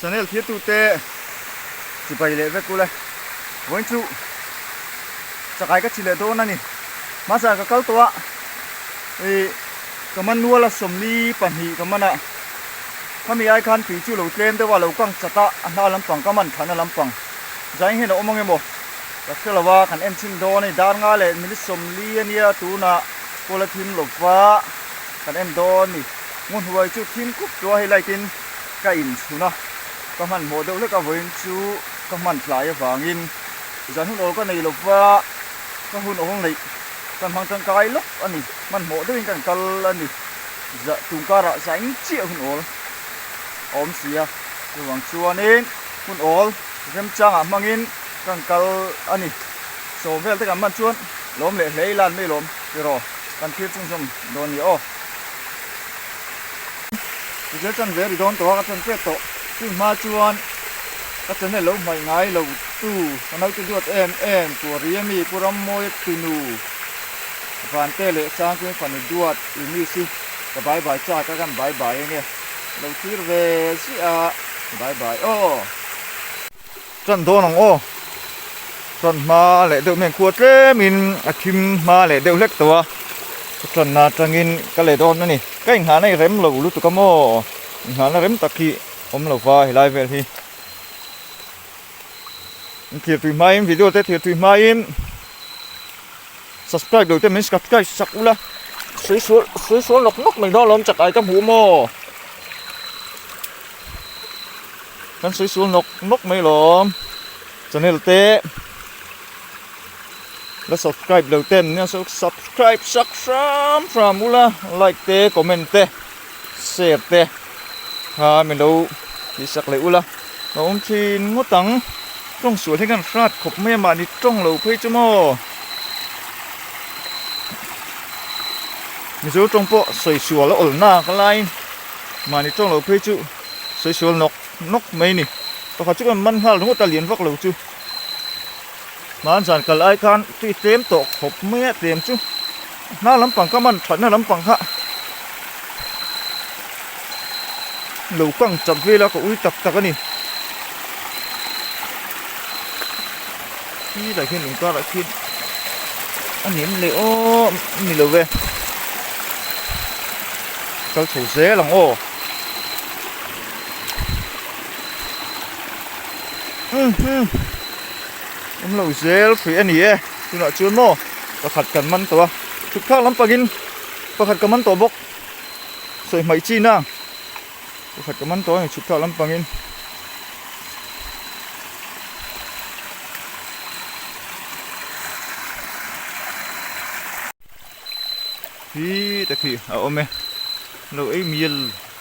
Channel thirtute chibai leh vek ule. Vawiin chu chakai ka chi leh dawn a ni. Hmasa ka kal tawh a, ih ka man nual a 42 ka man a. Khami ai khan tui chu lo tlem deuh a, lo kang chat a, a hna lampang ka man thana lampang. Zain hian a awm ang emaw ka hre lo a, kan en chhin dawn a ni. Dar nga leh minute 40 a nia tunah kawl a thim lo va, kan en dawn a ni. Ngaw hnuai chu thim khup tawh a, hei light in ka inchhun a, ka hmanhmawh deuh hlek a vawiin chu ka hman tlai avangin zan hun awl ka nei lo va, ka hun awl neih kan hmang tangkai lawk a ni, hmanhmawh deuhin kan kal a ni, tum karah zain chiah hun awl a awm si a, chuvang chuanin hun awl remchangah hmangin kan kal a ni, sawm vel te kan hman chuan lawm leh hle ila an mai lawm tiraw kan thlir chhunzawm dawn a ni aw. Tichuan chan ve ri dawn tawh a, ka chan pek tawh. Chumi hma chuan ka channel lo hmaih ngai lo tu ka naute duat em em Puariami Pu Rammawia tunu Vante leh Sangpuiin fanu duat Eunice hi ka bye bye chak a, kan bye bye enge lo thlir ve ziah a, bye bye aw. Chan dawn ang aw. Chan hma leh deuh mai khua tlemin a thim hma leh deuh hlek tawh a. Ka channa atangin ka leh dawn a ni. Ka inghahna i rem lo lutuk a maw? Inghahna rem tak hi awm lo va helai vel hi. Thlir tui hmain video te thlir tui hmain subscribe lo te min subscribe sak ula. Sawi sual sawi sual nawk nawk mai dawn alawm chak ai ka hmuh maw? Kan sawi sual nawk nawk mai lawm channel te la subscribe lo ten nia so subscribe sak hram hram ula like te comment te share te kha mi lo tih sak leh ula a awm thin ngawt ang tawng sual hi kan hrat khawp mai a mahni tawng lo phei chu maw mizo tawng pawh sawi sual a awlh nak lai mahni tawng lo phei chu. Sawi sual nawk nawk mai ni. Pakhat chu kan man nghal ringawt a lian vak lo chu. Hman zan kal ai khan tui tlem tawh khawp mai a tlem chu. Hna lampang ka man thatna lampang kha lo kang chak vel a ka ui tak tak a ni. Khi lai khian lung karah khian a nem leh aw ni lo ve. Kal chho zel ang aw. Awm lo zel hrih a ni e. Tunah chuan maw pakhat kan man tawh a. Chhuk thlak lampangin pakhat ka man tawh bawk. Sawi hmaih chin a. Pakhat ka man tawh a ni chhuk thlak lampangin. Hi te khi a awm e lo ei mial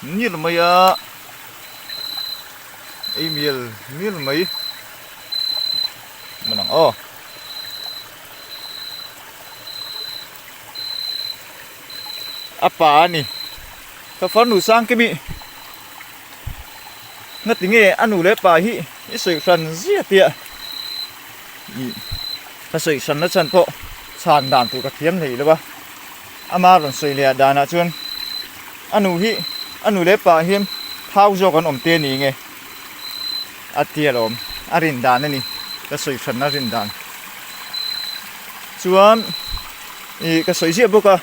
mial mai a ei mial mial mai man ang aw. A pa a ni ka farnu sang kimi ngati nge a nu leh pa hi i sawi hran zia tia ih ka sawi hran na chhan pawh chhan dan tur ka thiam hlei lo a ama rawn sawi leh danah chuan a nu hi a nu leh pa hian phau zawk an awm te ni nge a tia lawm a rin dan a ni ka sawi hran na rin dan chuan ih ka sawi ziah bawk a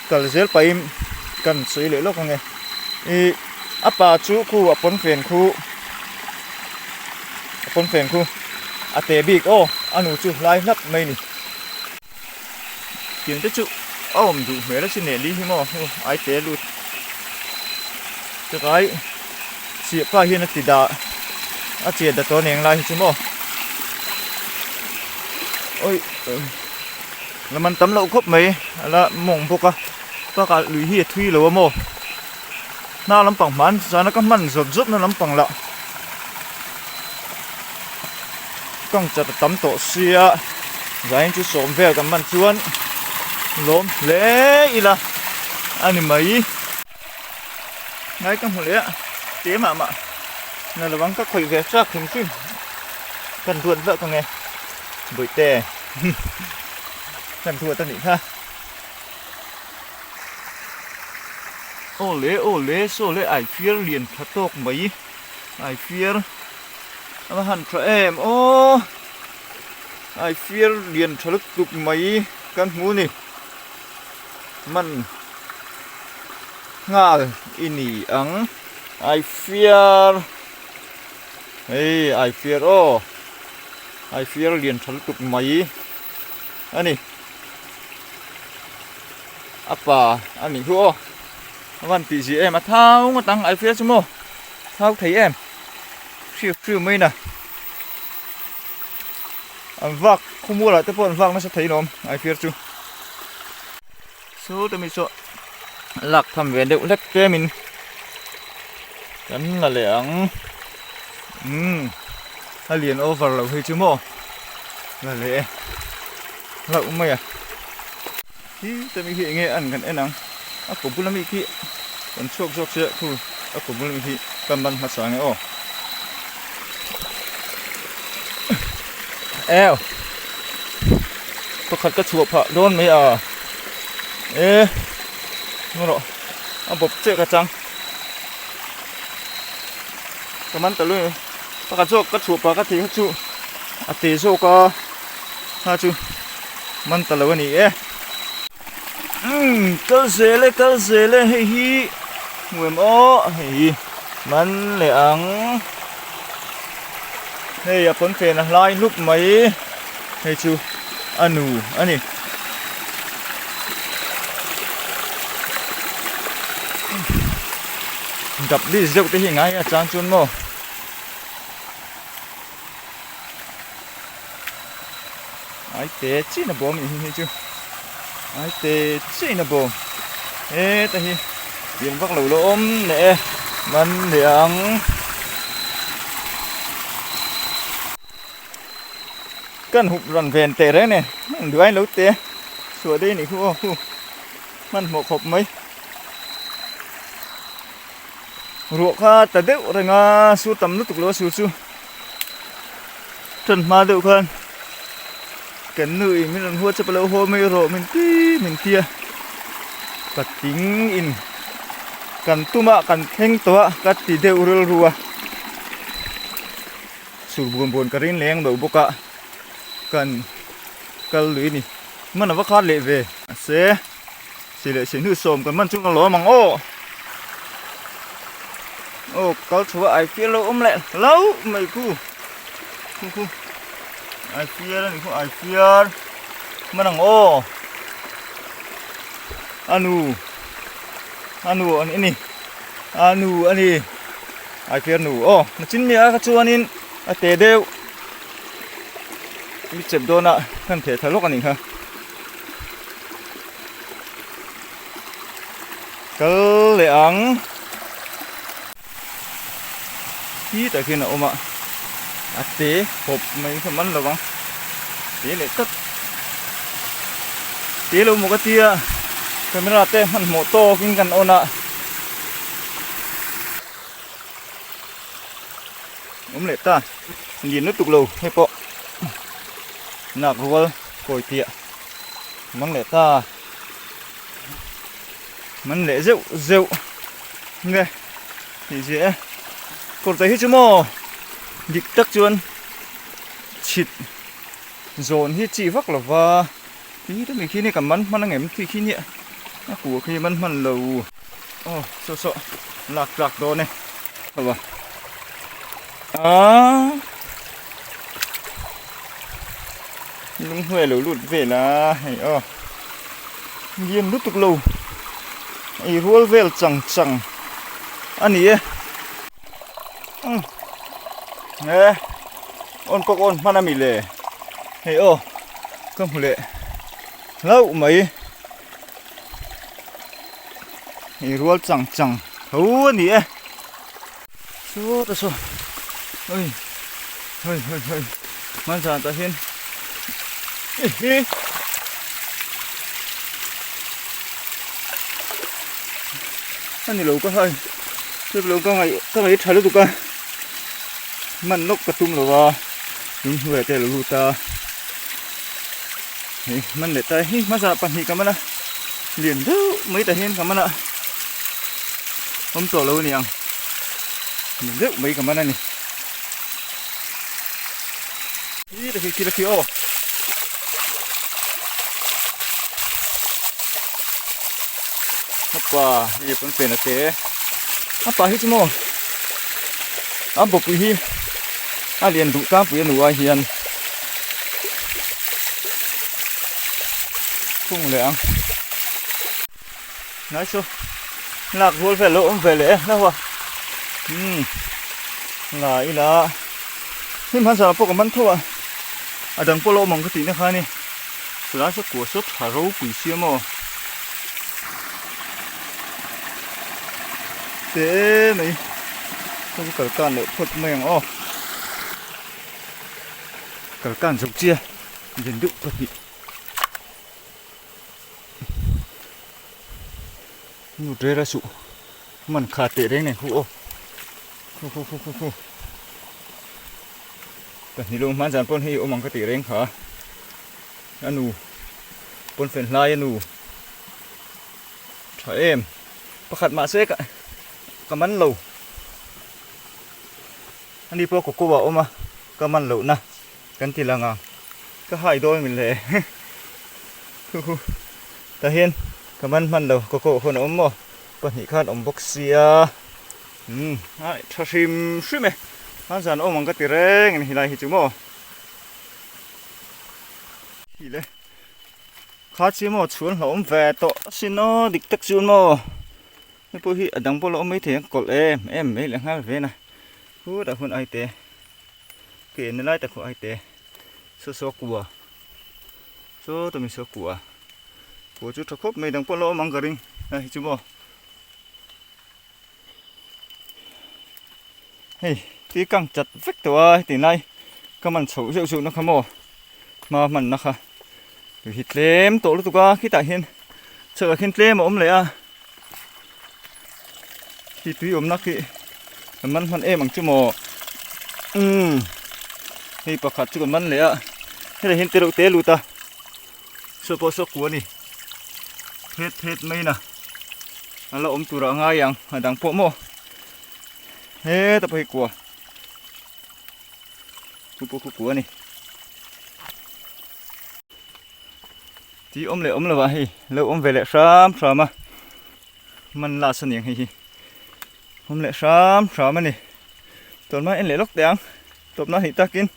kal zel pahin kan sawi leh lawk ang e ih a pa chu khu a pawn fen khu a pawn fen khu a te bik aw a nu chu hlai hlap mai a ni tiang te chu a awm duh hmel a sin leh li hi maw ai te lut chakai chiah pa hian a ti dah a chiah dah tawh a ni ang lai hi chu maw awi la man tam loh khawp mai a la mawng bawk a bakah lui hi a thui lo a maw hna lampang hman zana ka hman zawt zawt na lampang lah kang chat a tam tawh sia zain chu sawm vel kan hman chuan lawm hle ila a ni mai. Ngai ka hmu leh a te mah mah na lo ang ka khawih ve chak hrim hrim kan ruat vak ang e bawihte kan ruat a nih kha aw le aw le saw le ai fiar lian tha tawk mai. Ai fiar a va han tha em aw ai fiar lian tha lutuk mai kan hmu a ni man nghal i ni ang ai fiar hei ai fiar aw ai fiar lian tha lutuk mai a ni a pa a nih chu aw. A van tih zia em a thau ngawt ang ai fiar chu maw thau thei em hriu hriu mai na an vak khawmual ah te pawh an vak nasa thei lawm ai fiar chu saw te mi saw lak tham ve deuh hlek tlem in kan la leh ang umm a lian over lo hei chu maw la leh e hlauh mai a. Khi te mi hi enge an kan en ang a kaw bula mi khi kan chhuak zawk sia khu a kaw bula mi hi kan ban hmasa nge aw ew pakhat ka chhuah phah dawn mai a e ngaw rawh a bawp chiah ka chang ka man ta lui pakhat zawk ka chhuah phah ka thei kha chu a te zawk a kha chu. Man ta lo a ni e. Umm kal zel e kal zel e hei hi hmu em aw hei hi man leh ang hei a pawn fen a hlai hlup mai hei chu a nu a ni. Dap list deuh te hi ngai a chang chuan maw. Ai te chin a bawm nih hi chu ai te chin a bawm heta hi lian vak lo la awm leh e man leh ang kan hup ran ven teh reng nen duai lo te chhuah daih a nih khu aw khu hmanhmawh khawp mai. Ruah kha ta deuh reng a sur tam lutuk lo a sur chu tan hma deuh khan kan nu in min rawn huat chep a lo haw mai rawh min ti min ti a patling in kan tum a kan thleng tawh a ka ti deuh rilru a sur buan buan ka ring leng lo bawk a kan kal lui a ni hman a va khat leh ve mahse. Si leh si hnu sawm kan man chu ka lawm ang aw. Aw kal thu a ai fiar lo awm leh hlo mai khu. Khu khu. Ai fiar ani khu ai fiar. Man ang aw. Anu. Anu ani ani. Anu ani. Ai fiar nu aw. Na chin mi a kha chuanin a te deuh. Mi chep dawn a kan theh tha lawk ani kha. Kal leh ang khi tak hian a awm a a te khawp mai kha man lo ang te leh tlat te lo maw ka tia camera te hmanhmawh tawk in kan on a awm leh ta lian lutuk lo hei pawh nak rual kawi piah. Man leh ta man leh zeuh zeuh nge tih zia e kawr te hi chu maw dik tak chuan chhit zawn hi chi vak lo va ti te mai khi nia kan man hman ang em tih khi nia a kua khi man hman lo aw saw saw lak tlak dawn e aw a. Lunghnuai lo lut vel a hei aw lian lutuk lo ei rual vel chang chang a ni e umm he awn kawk awn hman a mi le hei aw ka hmu leh hlauh mai ei rual chang chang tho a ni e. Sawta saw oi hoi hoi hoi hman zan tah hian hi a ni lo ka hai chep lo ka ngaih ka ngaih tha lutuk a man lawk ka tum lo a lung hnuai te a lo lut a hei man leh ta hi hmasa pahnih ka man a lian deuh mai tah hian ka man a awm tawh lo a ni ang. Ni deuh mai ka man a ni. Khi ta khi khi la khi aw. Hapa hei pawn pen a te. Hapa hi chu maw a bawpui hi a lian duh tlangpui a nu ai hian khung leh ang. Ngai chu lak rual vel lo awm ve leh e hlauh a umm la ila hnim han zar pawh ka man tho a a dang pawh la awm ang ka tihna kha a ni chulai saw kua saw tha ropui sia maw te mai hei chu kal kan leh phawt mai ang aw kal kan zo chiah lian deuh pahnih. Nu rel a suh man kha teh reng nen khu aw khu khu khu khu khu ka hni lo hman zan pawn hei awm ang ka tih reng kha a nu pawn fen hlai a nu tha em pakhat mahse ka ka man lo ani pawh kaw kaw ah a awm a ka man loh na. Kan ti lang ang ka hai dawn min le huhu tah hian ka man hman lo ka kawh hun a awm maw pahnih khan awm bawk sia umm ai tha hrim hrim e hman zan awm ang ka ti reng a ni helai hi chu maw hi le kha chi maw chhuan hlauh awm ve tawh asin aw dik tak chuan maw hei pawh hi a dang pawh la awm maithei ang kawlh em em mai leh nghal ve na khutah hun ai te. Ke ni lai tak pawh ai te saw saw kua saw tawmi saw kua kua chu tha khawp mai dang pawh la awm ang ka ring a hei chu maw hei tui kang chat vek tawh a heti lai ka man chhoh zeuh zeuh na kha maw hma hman na kha tui hi tlem tawh lutuk a khitah hian chhakah khian tlem a awm leh a Khi tui awmna khi kan man hman em ang chu maw umm hei pakhat chu kan man leh a helai hian tereuh te lut a saw pawh saw kua a ni phet phet mai na a la awm turah a ngai ang a dang pawh maw heta pawh hi kua chu pawh khu kua a ni. Tih awm leh awm lovah hei lo awm ve leh hram hram a man las a ni ang hei hi awm leh hram hram a ni tawlhma en leh lawk teh ang tawpna a nih takin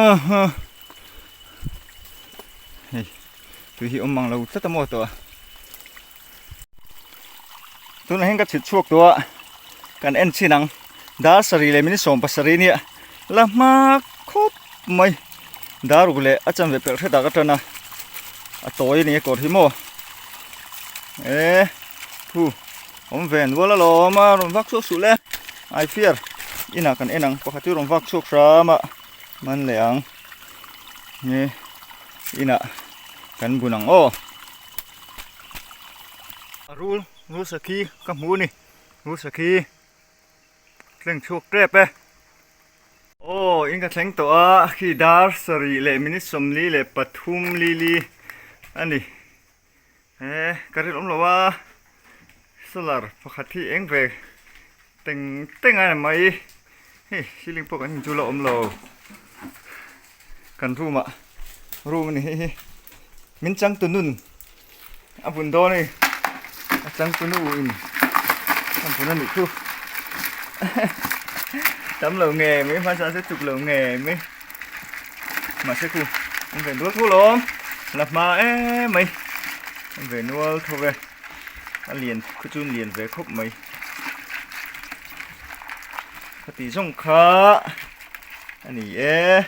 aha hei tui hi awm mang lo tlat a maw tawh a tunah hian ka chhit chhuak tawh a kan en chin ang dar sarih leh minute 17 nia la hma khawp mai dar ruk leh a chanve pelh hret ah ka tan a a tawi a ni a kawr hi maw e thu awm ve nual alawm a rawn vak chhuak suh le ai fiar inah kan en ang pakhat hi rawn vak chhuak hram a man leh ang nge inah kan bun ang aw. A rul rul sakhi ka hmu a ni rul sakhi thleng chhuak tep e aw in ka thleng tawh a khi dar sarih leh minute 43 lili a ni he ka rinawm lo a solar pakhat hi eng ve teng teng a ni mai hei ceiling pawh kan inchu la awm lo kan room ah room a ni hei hi min changtu nun a vun dawn a ni a changtu nu in a vun a nih chu tam lo nge mai hmasa se chuk lo nge mai mahse khu an ve nual tho lawm la hma em mai an ve nual tho ve a lian khu chu lian ve khawp mai ka tih zawng kha a ni e.